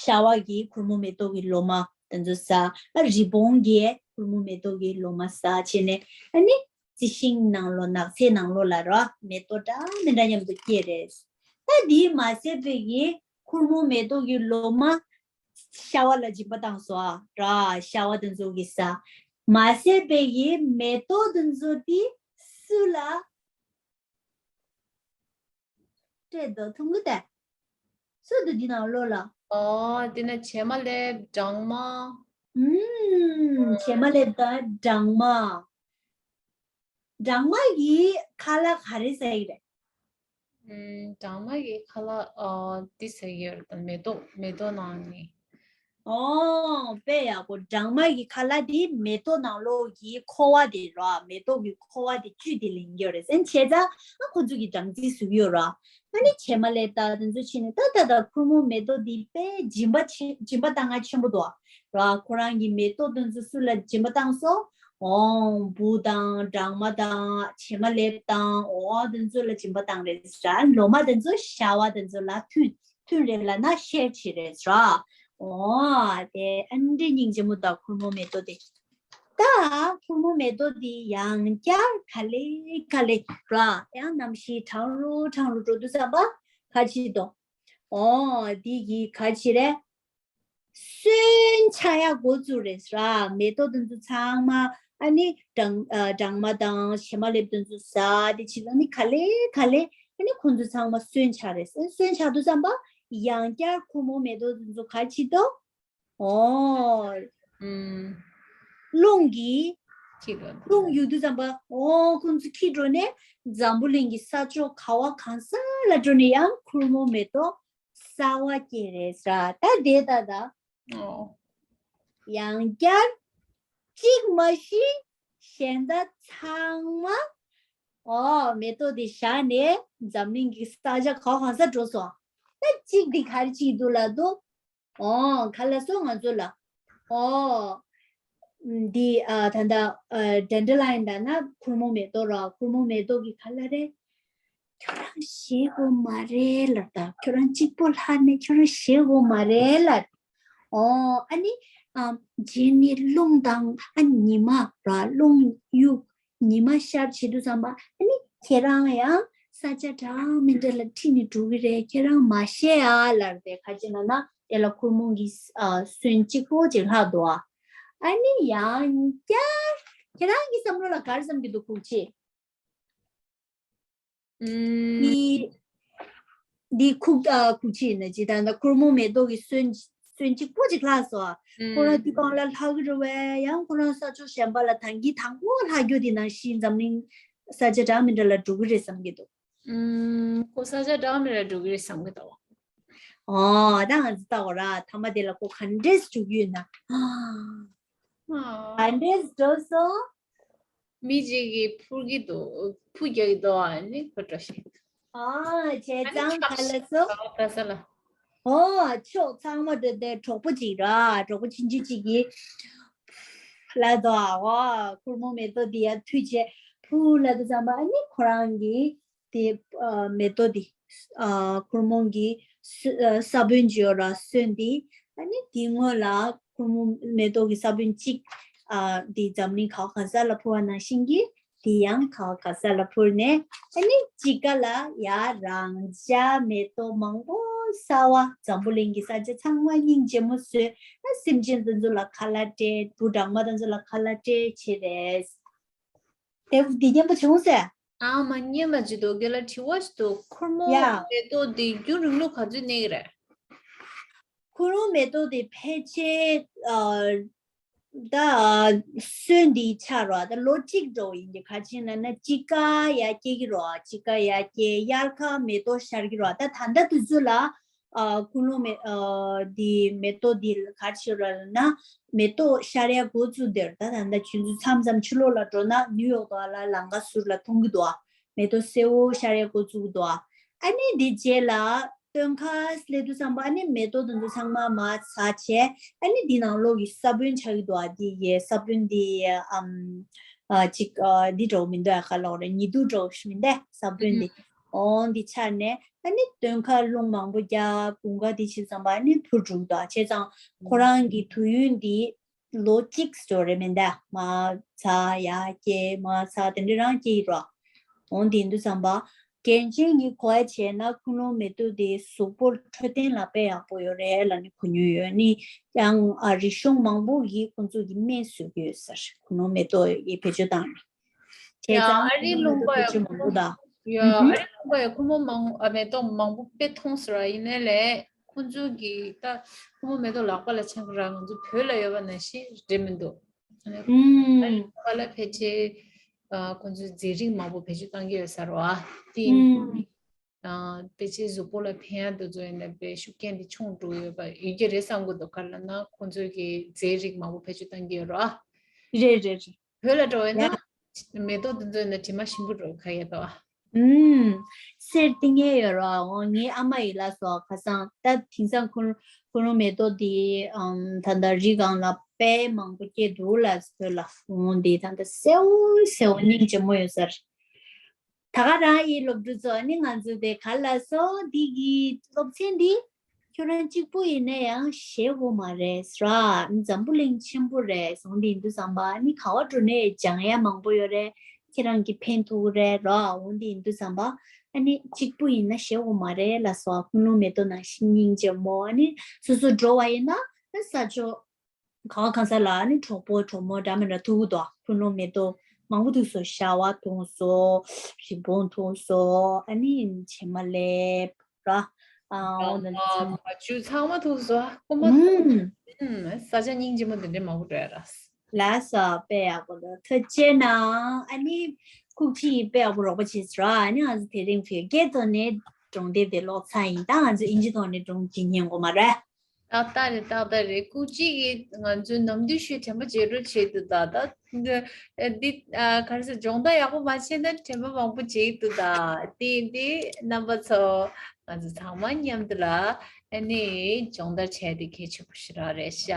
ཤ་བ་གི་ཁོར་མོ་མེ་ཏོག་གི་ལོ་མ་དེ་ཚོ་ཟ། ཨ་རི་བོང་གི་ཁོར་མོ་མེ་ཏོག་གི་ལོ་མ་ཟ་བྱས་ནས། ཨ་ནི་རྩི་ཤིང་ནང་ལོགས་ནགས་ཚལ་ནང་ལོགས་ལ་ར་མེ་ཏོག་འདྲ་མི་འདྲ་མཉམ་དུ་སྐྱེས་རེད། ད་དེ་མ་ཟད་པའི་གི་ཁོར་མོ་མེ་ཏོག་གི་ལོ་མ་ཤ་བ་ལ་སྦྱིན་པ་བཏང་སོང་ཨ་ར། ཤ་བ་དེ་ཚོ་གི་ཟ། མ་ཟད་པའི་གི་མེ་ཏོག་དེ་ཚོ་དེ་སུ་ལ་སྤྲད་འདུག་མཐོང་གི་བསྡད། སུ་འདུག་འདི་ནང་ལོགས་ལ། ཨོ་དེ་ན་བྱེ་མ་ལེབ། སྦྲང་མ། ཨུམ། བྱེ་མ་ལེབ་དང་སྦྲང་མ། སྦྲང་མ་གི་ཁ་ལག་ག་རེ་ཟ་ཡི་རེད། ཨུམ། སྦྲང་མ་གི་ཁ་ལག་ཨ་འདི་ཟ་ཡི་རེད། མེ་ཏོག་མེ་ཏོག་ནང་ནས། ཨོ་དཔེ་ཡག་པོ། སྦྲང་མ་གི་ཁ་ལག་དེ་མེ་ཏོག་ནང་ལོགས་ཀྱི་ཁུ་བ་དེ་ར། མེ་ཏོག་གི་ཁུ་བ་དེ་བཅུད་དེ་ལེན་གྱི་ཡོད་རེད་ཟེར། བྱས་ཙང་ཨ་ཁོ་ཚོ་གི་སྦྲང་རྩི་བཟོ་གི་ཡོད་ར། ཨ་ནི་བྱེ་མ་ལེབ་དང་དེ་ཚོ་ཕྱིན་ནས། ད་ད་ད་ཁོར་མོ་མེ་ཏོག་འདི་དཔེ་སྦྱིན་པ་ཆེ། སྦྱིན་པ་བཏང་ང་ཆེན་པོ་འདུག་ར། ཁོ་རང་གི་མེ་ཏོག་དེ་ཚོ་སུ་ལ་སྦྱིན་པ་བཏང་སོང་། ཨོ་འབུ་དང་སྦྲང་མ་དང་བྱེ་མ་ལེབ་དང་། ཨོ་དེ་ཚོ་ལ་སྦྱིན་པ་བཏང་རེད་ཟེར། ལོ་མ་དེ་ཚོ་ཤ་བ་དེ་ཚོ་ལ་ཐུན་ཐུན་རེ་ལ་ན་ཤེར་བྱེད་རེད་ཟེར། ཨོ་དེ་ཨ་འདྲ་སྙིང་རྗེ་མོ་འདུག་ཁོར་མོ་མེ་ཏོག་དེ། ད་ཁོར་མོ་མེ་ཏོག་དེ་ཡང་བསྐྱར་ག་ལེ་ག་ལེ་ར་ཡང་གནམ་གཤིས་གྲང་རུ་གྲང་རུ་འགྲོ་དུས་ཙམ་པ་ག་ཅི་དོ། ཨོ་འདི་གི་ག་ཅི་རེད། སོན་ཆགས་ཡག་འགོ་བཙུགས་རེད་ཟེར། མེ་ཏོག་དེ་ཚོ་ཚང་མ་ཨ་ནི་སྦྲང་ཨ་སྦྲང་མ་དང་བྱེ་མ་ལེབ་དེ་ཚོ་ཟ། དེ་བྱས་ཙང་ནི་ག་ལེ་ག་ལེ་ཨ་ནི་ཁོང་ཚོ་ཚང་མ་སོན་ཆགས་རེད་ཟེར། སོན་ཆགས་དུས་ཙམ་པ་ཡང་བསྐྱར་ཁོར་མོ་མེ་ཏོག་དེ་ཚོ་ག་ཅི་དོ། ཨོ། ཨུམ། རླུང་གིས། ཁྱི་རོ། རླུང་གཡུག་དུས་ཙམ་པ། ཨོ་ཁོང་ཚོ་ཁྱི་འགྲོ་ནས་འཛམ་བུ་གླིང་གི་ས་ཕྱོགས་ག་བ་གང་ས་ལ་འགྲོ་ནས་ཡང་ཁོར་མོ་མེ་ཏོག་གསར་བ་སྐྱེས་རེད་ཟེར། ད་དེ་ད་ད། ཨོ། ཡང་བསྐྱར་གཅིག་མ་གཞི་གཞན་དག་ཚང་མ་ཨོ་མེ་ཏོག་དེ་བཞག་ནས་འཛམ་གླིང་གི་ས་ཆ་ག་བ་གང་ས་འགྲོ་སོང་། ད་གཅིག་དེ་ག་རེ་བྱེད་འདུག་ལབ་དུས། ཨོ་ག་ལ་སོང་ང་ཚོ་ལ། ཨོ། འདི་ཨ་ད་ལྟ་ཨ་ཌན་ཌེ་ལ་ཡན་ད་ན་ཁོར་མོ་མེ་ཏོག་ར། ཁོར་མོ་མེ་ཏོག་གི་ག་ལ་རེད། ཁྱོད་རང་ཞེད་དགོས་མ་རེད་ལབ། ད་ཁྱོད་རང་གཅིག་པོ་ལྷག་ནས་ཁྱོད་རང་ཞེད་དགོས་མ་རེད་ལབ། ཨོ་ཨ་ནི་ཨ་རྗེས་ནས་རླུང་དང་ཨ་ཉི་མ་ར་རླུང་གཡུག་ཉི་མ་ཤར་བྱེད་དུས་ཙམ་པ་ཨ་ནི་ཁྱེད་རང་ཡང་ས་ཆ་འདྲ་མི་འདྲ་ལ་ཁྲིད་ནས་འགྲོ་གི་རེད། ཁྱེད་རང་མ་ཤེས་ཨ་ལབ་དེ་ག་ཅི་ན་ན་དེ་ལ་ཁོར་མོ་གི་ཨ་སོན་གཅིག་པོ་ཅིག་ལྷག་འདུག་ཨ། ཨ་ནི་ཡང་བསྐྱར་ཁྱེད་རང་གི་བསམ་བློ་ལ་ག་རེ་བསམ་གྱི་འདུག་ཁུག་ཆེ། ཨུམ། འདི་འདི་ཁུག་ཨ་ཁུག་ཆེ་ཡིན་ན་ཅི་ད་ད་ཁོར་མོ་མེ་ཏོག་གི་སོན་སོན་གཅིག་པོ་ཅིག་ལྷག་སོང་ཨ། ཁོ་རང་ཨུམ། དུས་གང་ལ་ལྷག་གི་རེད་བས། ཡང་ཁོ་རང་ས་ཕྱོགས་གཞན་པ་ལ་ད་གིན་དང་པོ་ལྷག་རྒྱུ་དེ་ནང་བཞིན་འཛམ་གླིང་ས་ཆ་འདྲ་མི་འདྲ་ལ་འགྲོ་གི་རེད་བསམ་གྱི་འདུག་ཨུམ། ཁོ་ས་ཆ་འདྲ་མི་འདྲ་འགྲོ་གི་རེད་བསམ་གྱི་འདུག་ཨོ་ད་ང་ཚོ་ལྟ་བ་ར་ཐ་མ་དེ་ལ་ཁོ་ག་འདྲས་འགྲོ་གི་ཡོད་ན། ཨ། ག་འདྲས་འགྲོ་སོང་། མི་གཅིག་གིས་འཕུར་གྱི་འདུག་འཕུར་རྒྱག་གི་འདུག་ཨ་ནི་ཁོ་འགྲོ་ཤེས། ཨ་བྱས་ཙང་ག་ལ་སོ། ཨོ་ཕྱོགས་ཚང་མ་འདི་འདྲའི་གྲོགས་པོ་གཅིག་ར་གྲོགས་པོ་ཆུང་ཆུང་གཅིག་གིས་ལབ་འདུག་ཨ་ཁོར་མོ་མེ་ཏོག་འདི་ཡར་མཐུད་བྱས་འཕུར་ལབ་དུས་ཙམ་པ་ཨ་ནི་ཁོ་རང་གིས་དེ་མེ་ཏོག་འདི་ ཨ་ཁོར་མོ་གི་ས་ཨ་ས་བོན་བརྗོད་ར་སོན་དེ། ཨ་ནི་དེའི་སྔོན་ལ་ཁོར་མོ་མེ་ཏོག་གི་ས་བོན་གཅིག་ཨ་དེ་འཛམ་གླིང་ག་བ་ག་ས་ལ་འཕུར་བ་ནང་བཞིན་གྱི་དེ་ཡང་ག་བ་ག་ས་ལ་འཕུར་ནས། ཨ་ནི་དཔྱིད་ཀ་ལ་ཡ་རང་ཅག་མེ་ཏོག་མང་པོ་ཟ་བ། འཛམ་བུ་གླིང་གི་ས་ཆ་ཚང་མ་སྙིང་རྗེ་མོ་བཟོས། ཨ་སེམས་ཅན་དེ་ཚོ་ལ་ཁ་ལག་སྤྲད། བུ་སྦྲང་མ་དེ་ཚོ་ལ་ཁ་ལག་སྤྲད་བྱས་རེད། དེ་དེ་སྙན་པོ་བྱུང་ཟེར། ཨ་མ་སྙན་པ་ཅིག་འདུག་རྒན་ལགས་དྲི་བ་ཞིག་འདུག་ཁོར་མོ་ཡ། མེ་ཏོག་འདི་རྒྱུན་རིང་ལུགས་ག་ཚོད་གནས་ཀྱི་རེད། ཁོར་མོ་མེ་ཏོག་འདི་ཕལ་ཆེར་ཨ་ད་སོན་འདི་ཆགས་རོགས་ད་ལོ་གཅིག་འགྲོ་ཡིན་གྱི། ག་ཅི་ན་ན་དཔྱིད་ཀ་ཡ་སྐྱེ་གི་རོགས། དཔྱིད་ཀ་ཡ་སྐྱེ། དབྱར་ཁ་མེ་ཏོག་ཤར་གི་རོགས། ད་ད་ལྟ་དུས་ཚོད་ལ་ཨ་ཀུན་སློང་མེ་ཨ་འདི་མེ་ཏོག་འདི་ག་ཅི་ར་ལ་ན་མེ་ཏོག་ཤར་ཡ་འགོ་བཙུགས་དེར། ད་ད་ད་ཆུ་ཚོད་མཚམས་མཚམས་ཕྱི་ལོགས་ལ་འགྲོ་ན་ནིའུ་ཡོག་དོ་ལ་ལམ་ཁ་ཟུར་ལ་མཐོང་གི་འདུག་མེ་ཏོག་སེར་པོ་ཤར་ཡ་འགོ་བཙུགས་འདུག་ཨ་ནི་འདི་རྗེས་ལ་སྟོན་ཁ་སླེབས་དུས་ཙམ་པ་ཨ་ནི་མེ་ཏོག་དེ་ཚོ་ཚང་མ་མར་ཟག་བྱས། ཨ་ནི་འདི་ནང་ལོགས་ཀྱི་ས་བོན་ཆགས་ཀྱི་འདུག་ཨ་འདི་ཡའི་ས་བོན་འདི་ཨམ་ཨ་ཅིག་ཨ་འདི་འདྲ་བོ་མི་འདུག་ཨ་ག་ལོག་རེད། ཉི་གདུགས་འདྲ་བོ་ཞིག་མི་འདུག་ས་བོན་འདི། ཨོ་འདི་ཆགས་ནས་ཨ་ནི་སྟོན་ཁ་རླུང་མང་པོ་རྒྱག་དགུན་ཁ་འདི་བྱས་ཙམ་པ་ཨ་ནི་འཕུར་འགྲོ་གི་འདུག་བྱས་ཙང་ཁོ་རང་གི་དུས་ཡུན་འདི་ལོ་གཅིག་ཙམ་རེད་མི་འདུག་མར་ཟག་ཡར་སྐྱེ་མར་ཟག་དེ་འདྲ་རང་སྐྱེ་ཡི་རོགས། འོ་དེ་ཡིན་དུས་ཙམ་པ་རྒན་གཞོན་གྱིས་གོ་བ་བྱས་ན་ཀུན་སློང་མེ་ཏོག་དེ་གཟུགས་པོར་འཕྲོད་བསྟེན་ལ་དཔེ་ཡག་པོ་ཡོད་རེད་ལབ་ནས་གོ་མྱོང་ཡོད། ནི་ཡང་ཨ་རིག་གཞུང་མང་པོ་ཡིས་ཁོང་ཚོ་གི་སྨན་བཟོ་གི་ཡོད་ཟེར། ཀུན་སློང་མེ་ཏོག་ཡི་བེད་སྤྱོད་བཏང་ནས། བྱས་ཙང་ཨ་རིའི་ཀུན་སློང་མེ་ལུང་པ་ཏོག་ཡ་བེད་སྤྱོད་མང་པོ་དང་། ཡ་ཨ་རིའི་ལུང་པ་ཡ་ཁོ་མོ་མང་ཨ་མེ་ཏོག་མང་པོ་དཔེ་མཐོང་ཟེར་བ་ཡིན་ནའི་ལས་ཁོང་ཚོ་གི་ད་ཁོ་མོ་མེ་ཏོག་ལག་པ་ལ་འཆང་གི་ར་ང་ཚོ་བོད་ལ་ཡོད་པ་ནང་བཞིན་རེད་མི་འདུག་ཨ་ནི་ཨུམ། ཨ་ལ་ཕལ་ཆེར་ཨ་ཁོང་ཚོས་རྫས་རིགས་མང་པོ་བེད་སྤྱོད་བཏང་གི་ཡོད་ས་རེད་བ། དེ་ཡིན་ཨུམ། ཨ་ཕལ་ཆེར་གཟུགས་པོ་ལ་ཕན་ཡག་དེ་ཚོ་ཡིན་ན་དཔེ་ཤུགས་རྐྱེན་དེ་ཆུང་འགྲོ་ཡོད་པ་ཡོད་ཀྱི་རེད་བསམ་གི་འདུག་ག་རེ་ལབ་ན་ཁོང་ཚོས་ཀྱི་རྫས་རིགས་མང་པོ་བེད་སྤྱོད་བཏང་གི་ཡོད་རེད་བ། རེད་རེད་རེད། བོད་ལ་འགྲོ་བས་ཡ། ན་མེ་ཏོག་དེ་ཚོ་ཡིན་ན་དྲི་མ་ཞིམ་པོ་འགྲོ་ག་ཡོད་པ་བ། ཨུམ། གསེར་ཏིང་ངེ་ཡོད་རོགས། འོ་ངའི་ཨ་མ་ཡིས་ལབ་སོང་། ཁ་སང་ད་དེང་སང་ཁོ་ཁོ་རང་མེ་ཏོག་དེ་ཨམ་ད་ལྟ་རི་སྒང་ལ་དཔེ་མང་པོ་སྐྱེས་འདུག་ལབ་སོང་ལ། འོ་འདི་ད་ལྟ་སེའུ་སེའུ་སྙིང་རྗེ་མོ་ཡོད་ས་རེད། ད་ག་རང་ཡི་སློབ་ཕྲུག་ཚོ་ནི་ང་ཚོ་དེ་ག་ལ་སོ་འདི་གི་སློབ་ཚན་འདི། ཁྱོད་རང་གཅིག་པུ་ཡིན་ན་ཡང་ཤེས་དགོས་མ་རེད་ཟེར་བ། འཛམ་བུ་གླིང་ཆེན་པོ་རེད་ཟེར་བ་འདི་ཡིན་དུས་ཙམ་པ་ནི་ག་བ་འགྲོ་ནས་སྦྱང་ཡ་མང་པོ་ཡོད་རེད། ཁྱེད་རང་གི་ཕན་ཐོགས་རེད་རོ། འོ་འདི་ཡིན་དུས་ཙམ་པ་ཨ་ནི་གཅིག་པུ་ཡིན་ན་ཤེས་དགོས་མ་རེད་ལ་སོ། ཀུན་སློང་མེ་ཏོག་ནང་བཞིན་སྙིང་རྗེ་མོ། ཨ་ནི་སོ་སོ་འགྲོ་བ་ཡིན་ན་ཨ་ས་ཕྱོགས་གང་གང་ས་ལ་ཨ་ནི་གྲོགས་པོ་གྲོགས་མོ་འདྲ་མི་འདྲ་ཐུག་གི་འདུག་ཀུན་སློང་མེ་ཏོག་མང་པོ་ཐུག་སོང་། ཤ་བ་འཐུང་སོང་། རི་བོང་འཐུང་སོང་། ཨ་ནི་བྱེ་མ་ལེབ། ར། ཨ་འོ་ན་ཚང་མ་ཇུ་ཚང་མ་ཐུག་སོ། ཨ་ཀོ་མ་ཐུག་ཨུམ། ཨུམ། ས་ཆ་སྙིང་རྗེ་མོ་འདི་འདྲའི་མང་པོ་འགྲོ་ཡ་ར། ལ་ས་དཔེ་ཡག་པོ་འདུག་ཐུགས་རྗེ་གནང་། ཨ་ནི་ཁུག་ཅི་ཡིས་དཔེ་ཡག་པོ་རོགས་པ་བྱས་སོ་ར། ཨ་ནི་ང་ཚོ་དེ་རིང་བོད་སྐད་ཐོག་ནས་སྒྲུང་དེབ་དེ་ཀློག་ཚར་ཡིན། ད་ང་ཚོ་ཨིན་ཇི་ཐོག་ནས་སྒྲུང་འབྲི་ཉན་དགོས་མ་རེད། ཏག་ཏག་རེད། ཏག་ཏག་རེད། ཀུ་ཅི་གིས་ང་ཚོའི་ནམ་དུས་ཤོད་དྲན་པ་བརྗེད་འགྲོ་བྱེད་འདུག་ད་ད་འདི་ཨ་ག་རེ་ཟེར། སྦྱོང་བརྡར་ཡག་པོ་མ་བྱས་ན་དྲན་པ་མང་པོ་བརྗེད་འདུག་ད་དེ་འདི་རྣམ་པ་ཚོ་ང་ཚོ་ཚང་མ་མཉམ་དུ་ལ་ཨ་ནི་སྦྱོང་བརྡར་བྱས་ཏེ་གལ་ཆེན་པོ་ཞིག་རག་རེད་ཤག་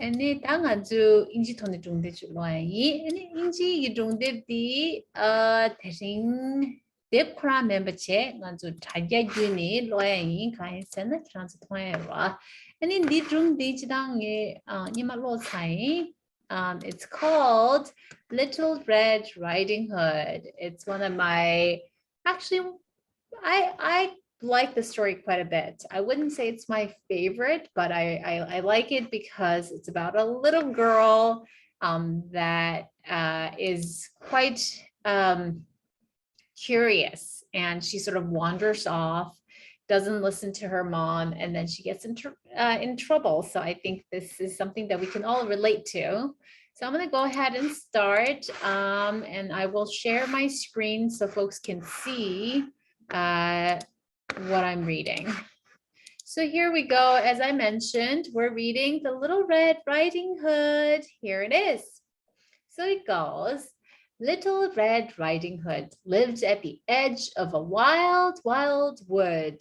ཨ་ནི་ད་ང་ཚོས་ཨིན་ཇི་ཐོག་ནས་སྒྲུང་དེབ་ཅིག་ཀློག་ཡ་ཡིན། ཨ་ནི་ཨིན་ཇི་ཡི་སྒྲུང་དེབ་འདི་ཨ་དེ་རིང་དེབ་ཁོ་རང་མིན་པ་བྱས་ང་ཚོ་དྲ་རྒྱ་བརྒྱུད་ནས་ཀློག་ཡ་ཡིན། གང་ཡིན་ཟེར་ན་ཁྱེད་རང་ཚོ་མཐོང་ཡ་ཡོད་རེད་བ། ཨ་ནི་འདི་སྒྲུང་འདི་སྤྱིར་བཏང་ངས་ཨ་སྔོན་མ་ཀློག་ཚར་ཡིན། Um, it's called Little Red Riding Hood. It's one of my, actually, I I like the story quite a bit. I wouldn't say it's my favorite, but I I, I like it because it's about a little girl um, that uh, is quite um, curious, and she sort of wanders off, doesn't listen to her mom, and then she gets in, tr- uh, in trouble. So I think this is something that we can all relate to. So I'm going to go ahead and start, um, and I will share my screen so folks can see uh, what I'm reading. So here we go. As I mentioned, we're reading The Little Red Riding Hood. Here it is. So it goes. Little Red Riding Hood lived at the edge of a wild, wild wood.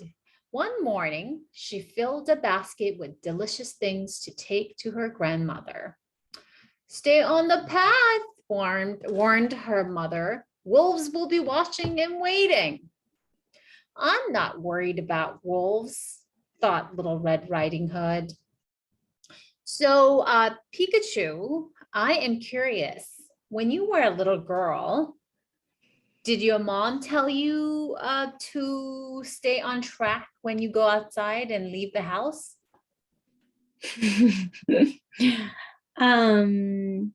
One morning, she filled a basket with delicious things to take to her grandmother. Stay on the path, warned, warned her mother. Wolves will be watching and waiting. I'm not worried about wolves, thought Little Red Riding Hood. So, uh, Pikachu, I am curious. When you were a little girl, did your mom tell you uh, to stay on track when you go outside and leave the house? Um,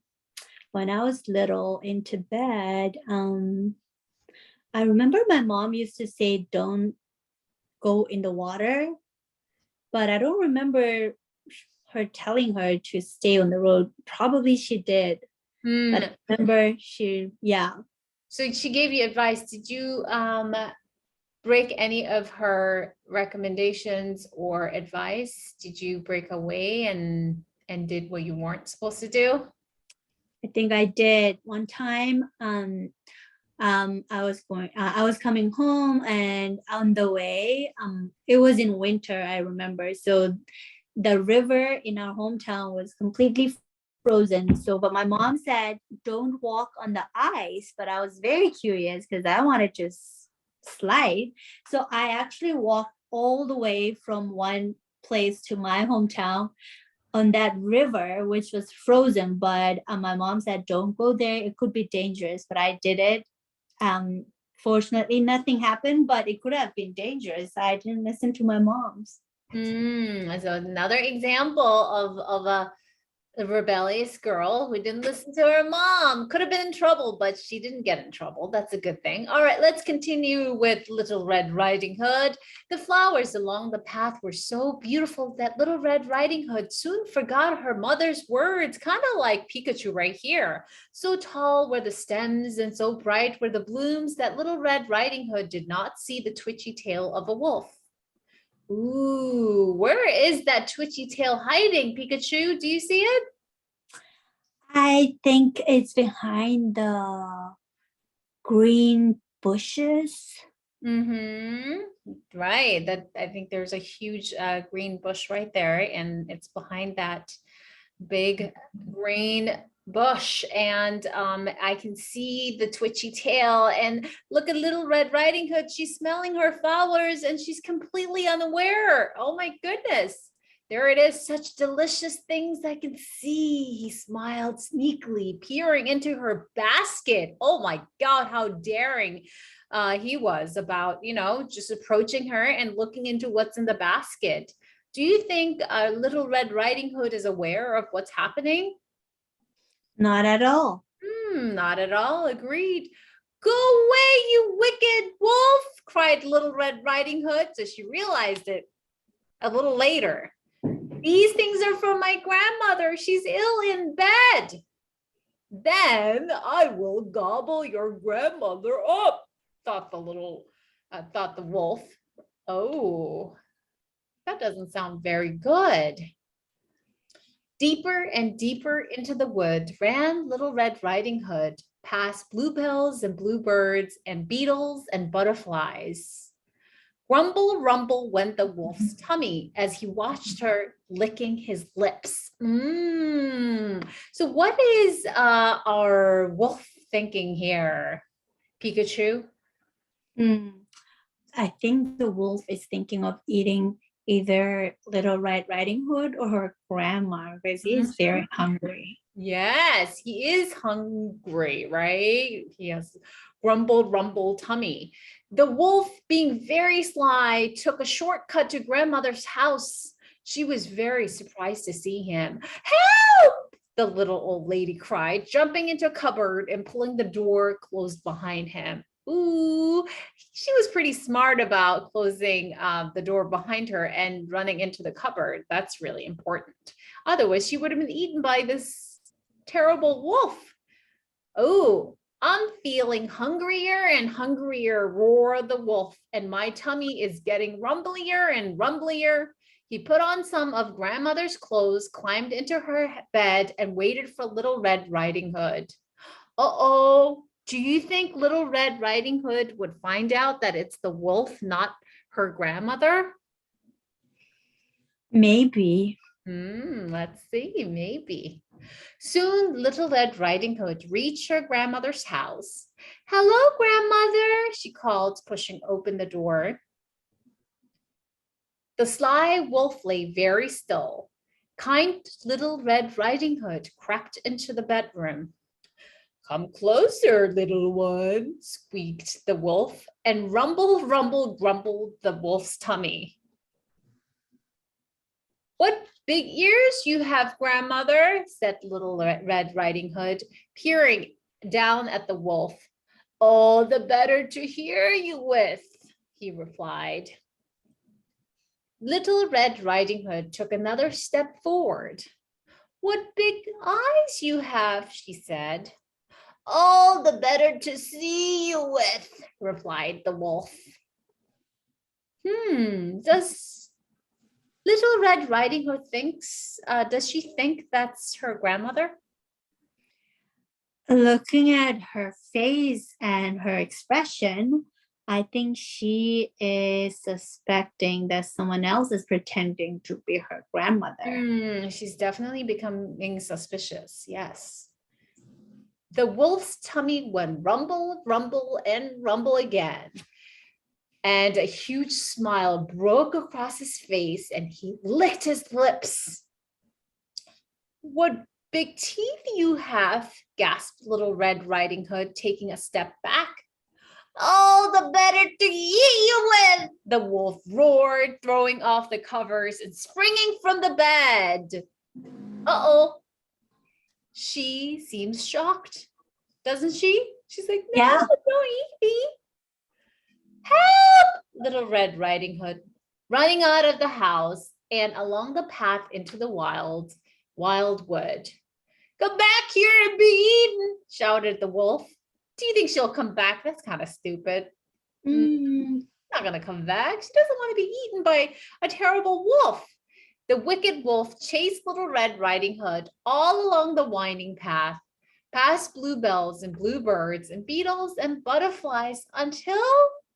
when I was little in Tibet, um, I remember my mom used to say, "Don't go in the water," but I don't remember her telling her to stay on the road. Probably she did, but I remember she, yeah. So she gave you advice. Did you um, break any of her recommendations or advice? Did you break away and and did what you weren't supposed to do? I think I did. One time, um, um, I was going, uh, I was coming home, and on the way, um, it was in winter, I remember. So the river in our hometown was completely frozen. So, but my mom said, "Don't walk on the ice." But I was very curious because I wanted to s- slide. So I actually walked all the way from one place to my hometown on that river, which was frozen. But uh, my mom said, "Don't go there. It could be dangerous." But I did it. Um, fortunately, nothing happened, but it could have been dangerous. I didn't listen to my mom's. Mm, so another example of, of a, a rebellious girl who didn't listen to her mom. Could have been in trouble, but she didn't get in trouble. That's a good thing. All right, let's continue with Little Red Riding Hood. The flowers along the path were so beautiful that Little Red Riding Hood soon forgot her mother's words, kind of like Pikachu right here. So tall were the stems and so bright were the blooms that Little Red Riding Hood did not see the twitchy tail of a wolf. Ooh, where is that twitchy tail hiding, Pikachu? Do you see it? I think it's behind the green bushes. Mm-hmm. Right. That, I think there's a huge uh, green bush right there, and it's behind that big green bush, and um, I can see the twitchy tail. And look at Little Red Riding Hood. She's smelling her flowers, and she's completely unaware. Oh my goodness. There it is, such delicious things I can see. He smiled sneakily, peering into her basket. Oh my God, how daring uh, he was about, you know, just approaching her and looking into what's in the basket. Do you think uh, Little Red Riding Hood is aware of what's happening? Not at all. Hmm, not at all. Agreed. "Go away, you wicked wolf!" cried Little Red Riding Hood. So she realized it a little later. "These things are for my grandmother. She's ill in bed." "Then I will gobble your grandmother up," thought the little, uh, thought the wolf. Oh, that doesn't sound very good. Deeper and deeper into the wood ran Little Red Riding Hood, past bluebells and bluebirds and beetles and butterflies. Grumble, rumble went the wolf's tummy as he watched her licking his lips. Mm. So, what is uh, our wolf thinking here, Pikachu? Mm. I think the wolf is thinking of eating either Little Red Riding Hood or her grandma because he's very hungry. Yes, he is hungry, right? He has grumbled, rumbled tummy. The wolf, being very sly, took a shortcut to grandmother's house. She was very surprised to see him. "Help!" the little old lady cried, jumping into a cupboard and pulling the door closed behind him. Ooh, she was pretty smart about closing uh, the door behind her and running into the cupboard. That's really important. Otherwise, she would have been eaten by this terrible wolf. "Oh, I'm feeling hungrier and hungrier," roared the wolf, "and my tummy is getting rumblier and rumblier." He put on some of grandmother's clothes, climbed into her bed, and waited for Little Red Riding Hood. Uh-oh, do you think Little Red Riding Hood would find out that it's the wolf, not her grandmother? Maybe. Hmm, let's see, maybe. Soon, Little Red Riding Hood reached her grandmother's house. "Hello, grandmother," she called, pushing open the door. The sly wolf lay very still. Kind little Red Riding Hood crept into the bedroom. "Come closer, little one," squeaked the wolf, and rumble, rumble, grumbled the wolf's tummy. "What big ears you have, grandmother," said Little Re- Red Riding Hood, peering down at the wolf. "All the better to hear you with," he replied. Little Red Riding Hood took another step forward. "What big eyes you have," she said. "All the better to see you with," replied the wolf. Hmm, does Little Red Riding Hood thinks, uh, does she think that's her grandmother? Looking at her face and her expression, I think she is suspecting that someone else is pretending to be her grandmother. Hmm, she's definitely becoming suspicious, yes. The wolf's tummy went rumble, rumble, and rumble again. And a huge smile broke across his face, and he licked his lips. "What big teeth you have," gasped Little Red Riding Hood, taking a step back. "All the better to eat you with," the wolf roared, throwing off the covers and springing from the bed. Uh-oh. She seems shocked, doesn't she? She's like, "No, Yeah. Don't eat me." "Help!" Little Red Riding Hood, running out of the house and along the path into the wild, wildwood. "Come back here and be eaten," shouted the wolf. "Do you think she'll come back? That's kind of stupid." Mm. Not gonna come back. She doesn't want to be eaten by a terrible wolf. The wicked wolf chased Little Red Riding Hood all along the winding path, past bluebells and bluebirds and beetles and butterflies until,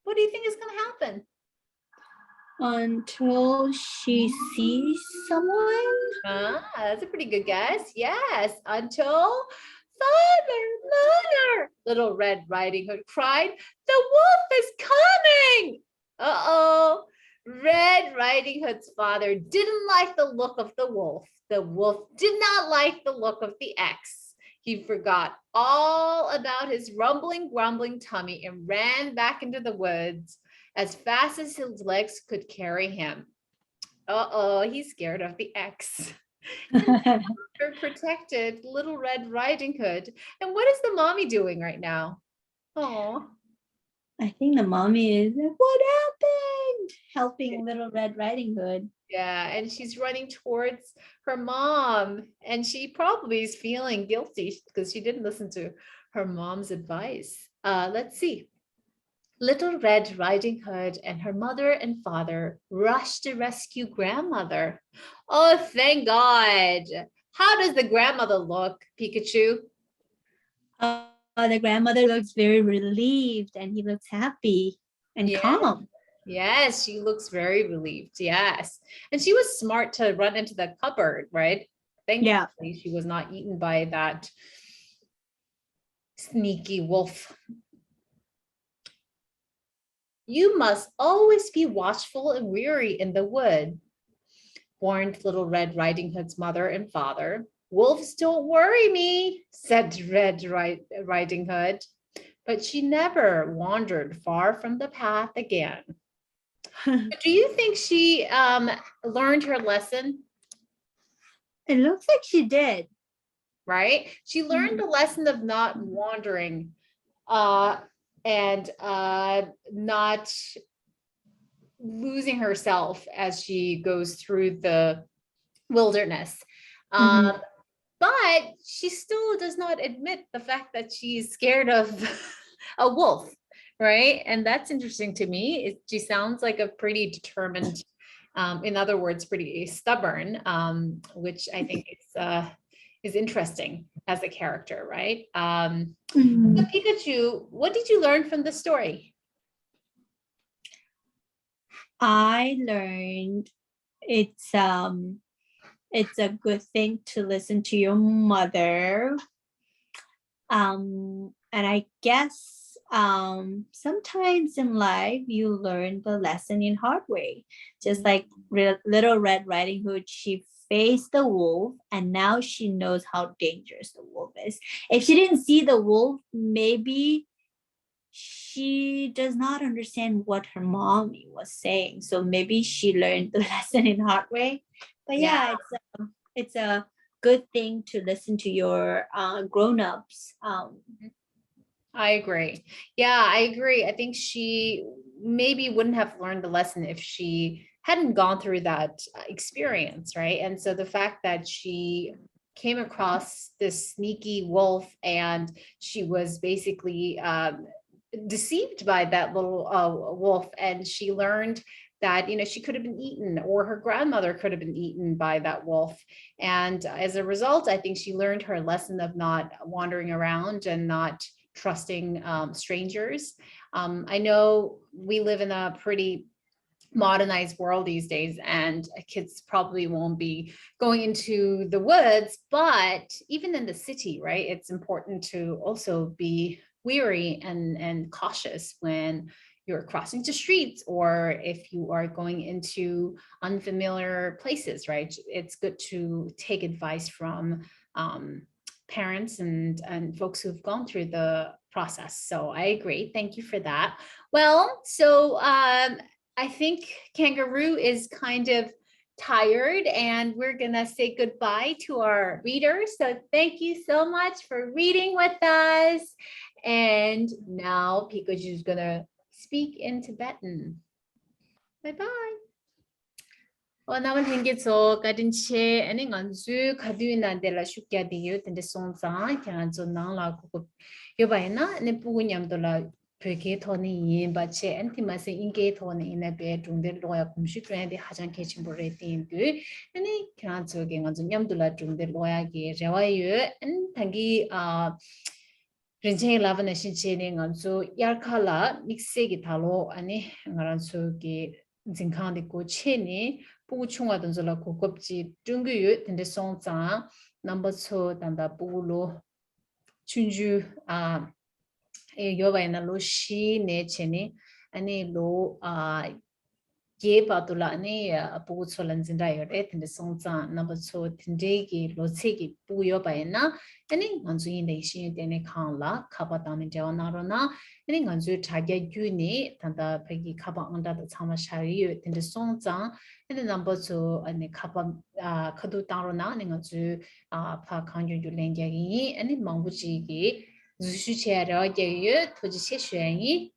what do you think is gonna happen? Until she sees someone? Ah, that's a pretty good guess. Yes, until, "Father, mother," Little Red Riding Hood cried, "the wolf is coming!" Uh-oh. Red Riding Hood's father didn't like the look of the wolf. The wolf did not like the look of the X. He forgot all about his rumbling, grumbling tummy and ran back into the woods as fast as his legs could carry him. Uh-oh, he's scared of the X. Her protected Little Red Riding Hood. And what is the mommy doing right now? Oh. I think the mommy is like, "What happened?" Helping Little Red Riding Hood. Yeah, and she's running towards her mom, and she probably is feeling guilty because she didn't listen to her mom's advice. Uh, let's see. Little Red Riding Hood and her mother and father rushed to rescue grandmother. Oh, thank God. How does the grandmother look, Pikachu? Uh, the grandmother looks very relieved and he looks happy and Yeah. calm. Yes, she looks very relieved. Yes. And she was smart to run into the cupboard, right? Thankfully, Yeah. She was not eaten by that sneaky wolf. "You must always be watchful and wary in the wood," warned Little Red Riding Hood's mother and father. "Wolves don't worry me," said Red Ri- Riding Hood. But she never wandered far from the path again. Do you think she um, learned her lesson? It looks like she did. Right? She learned the lesson of not wandering uh, and uh, not losing herself as she goes through the wilderness. Um, but she still does not admit the fact that she's scared of a wolf, right? And that's interesting to me. It, she sounds like a pretty determined, um, in other words, pretty stubborn, um, which I think is uh, is interesting as a character, right? Um, so Pikachu, what did you learn from the story? I learned it's um it's a good thing to listen to your mother. Um, and I guess um, sometimes in life you learn the lesson in hard way. Just like Re- Little Red Riding Hood, she faced the wolf and now she knows how dangerous the wolf is. If she didn't see the wolf, maybe she does not understand what her mommy was saying. So maybe she learned the lesson in hard way. But yeah, yeah. it's a, it's a good thing to listen to your uh, grown-ups. Um, I agree. Yeah, I agree. I think she maybe wouldn't have learned the lesson if she hadn't gone through that uh, experience, right? And so the fact that she came across this sneaky wolf and she was basically um, deceived by that little uh, wolf, and she learned that, you know, she could have been eaten, or her grandmother could have been eaten by that wolf. And as a result, I think she learned her lesson of not wandering around and not trusting um, strangers. Um, I know we live in a pretty modernized world these days, and kids probably won't be going into the woods, but even in the city, right, it's important to also be wary and, and cautious when you're crossing the streets, or if you are going into unfamiliar places, right? It's good to take advice from um, parents and, and folks who've gone through the process. So I agree. Thank you for that. Well, so um, I think Kangaroo is kind of tired, and we're going to say goodbye to our readers. So thank you so much for reading with us. And now Pikachu is going to speak in Tibetan. Bye bye. ཨོ་རྣམ་པ་ལྷན་རྒྱས་ཚོ་བཀའ་དྲིན་ཆེ། ཨ་ནི་ང་ཚོའི་ཁ་བསྡུས་ནང་དེ་ལ་ཤུགས་རྒྱག་བསྡད་ཡོད། དེ་འདྲ་སོང་ཙང་ཁྱེད་རང་ཚོ་ནང་ལ་གོ་སྐབས་ཡོད་པ་ཡིན་ན་ཨ་ནི་སྤུ་གུ་མཉམ་དུ་ལ་བོད་སྐད་ཐོག་ནས་ཡིན་པ་བྱས། ཨ་ནི་དེ་མ་ཟད་དབྱིན་སྐད་ཐོག་ནས་ཡིན་ན་བའི་སྒྲུང་དེབ་ཀློག་ཡ་གོམས་གཤིས་བསྐྲུན་ཡ་དེ་ཧ་ཅང་གལ་ཆེན་པོ་རེད་བསྟན་དུས། ཨ་ནི་ཁྱེད་རང་ཚོ་གིས་ང་ཚོ་མཉམ་དུ་ལ་སྒྲུང་དེབ་ཀློག་ཡ་གི་རེ་བ་ཡོད། ཨ་ནི་ད་གི་ཨ། རིན་ཆེན་གྱིས་ལབ་པ་ནང་བཞིན་བྱས་ནས་ང་ཚོ་དབྱར་ཁ་ལ་དམིགས་བསལ་གྱི་ད་ལོ་ཨ་ནི་ང་རང་ཚོ་གི་འཛིན་ཁང་འདི་སྒོ་ཕྱེ་ནས་སྤུ་གུ་ཆུང་བ་དེ་ཚོ་ལ་གོ་སྐབས་ཅིག་བསྐྲུན་གྱི་ཡོད། དེ་འདྲ་སོང་ཙང་རྣམ་པ་ཚོ་ད་ལྟ་སྤུ་གུ་ལོ་ཆུང་ཆུང་ཨ་ཨེ་ཡོད་པ་ཡིན་ན་ལོ་བཞི་ནས་བྱས་ནས་ཨ་ནི་ལོ་ཨ། བརྒྱད་བར་དུ་ལ་ནི་སྤུ་གུ་ཚོ་ལ་འཛིན་གྲྭ་ཡོད་རེད། དེ་འདྲ་སོང་ཙང་རྣམ་པ་ཚོ་དེ་འདྲའི་གི་ལོ་ཚད་ཀྱི་སྤུ་གུ་ཡོད་པ་ཡིན་ན་ཨ་ནི་ང་ཚོ་དབྱིན་ལྡན་ཤེས་ཡོན་ལྟེ་གནས་ཁང་ལ་ཁ་པར་བཏང་ནས་འབྲེལ་བ་གནང་རོགས་གནང་། ཨ་ནི་ང་ཚོའི་དྲ་རྒྱ་བརྒྱུད་ནས་ད་ལྟ་བོད་ཀྱི་ཁ་པར་ཨང་གྲངས་དང་ཚང་མ་བཞག་གི་ཡོད། དེ་འདྲ་སོང་ཙང་ཨ་ནི་རྣམ་པ་ཚོ་ཨ་ནི་ཁ་པར་ཨ་ཁ་ཐུག་བཏང་རོགས་གནང་། ཨ་ནི་ང་ཚོའི་ཨ་ཕར་གང་མགྱོགས་མགྱོགས་ལན་རྒྱག་གི་ཡིན། ཨ་ནི་མང་པོ་ཅིག་གིས་འཛུལ་ཞུགས་བྱེད་ཡ་རེ་བ་རྒྱག་གི་ཡོད། ཐུགས་རྗེ་ཆེ་ཞུ་ཡ་ཡིན།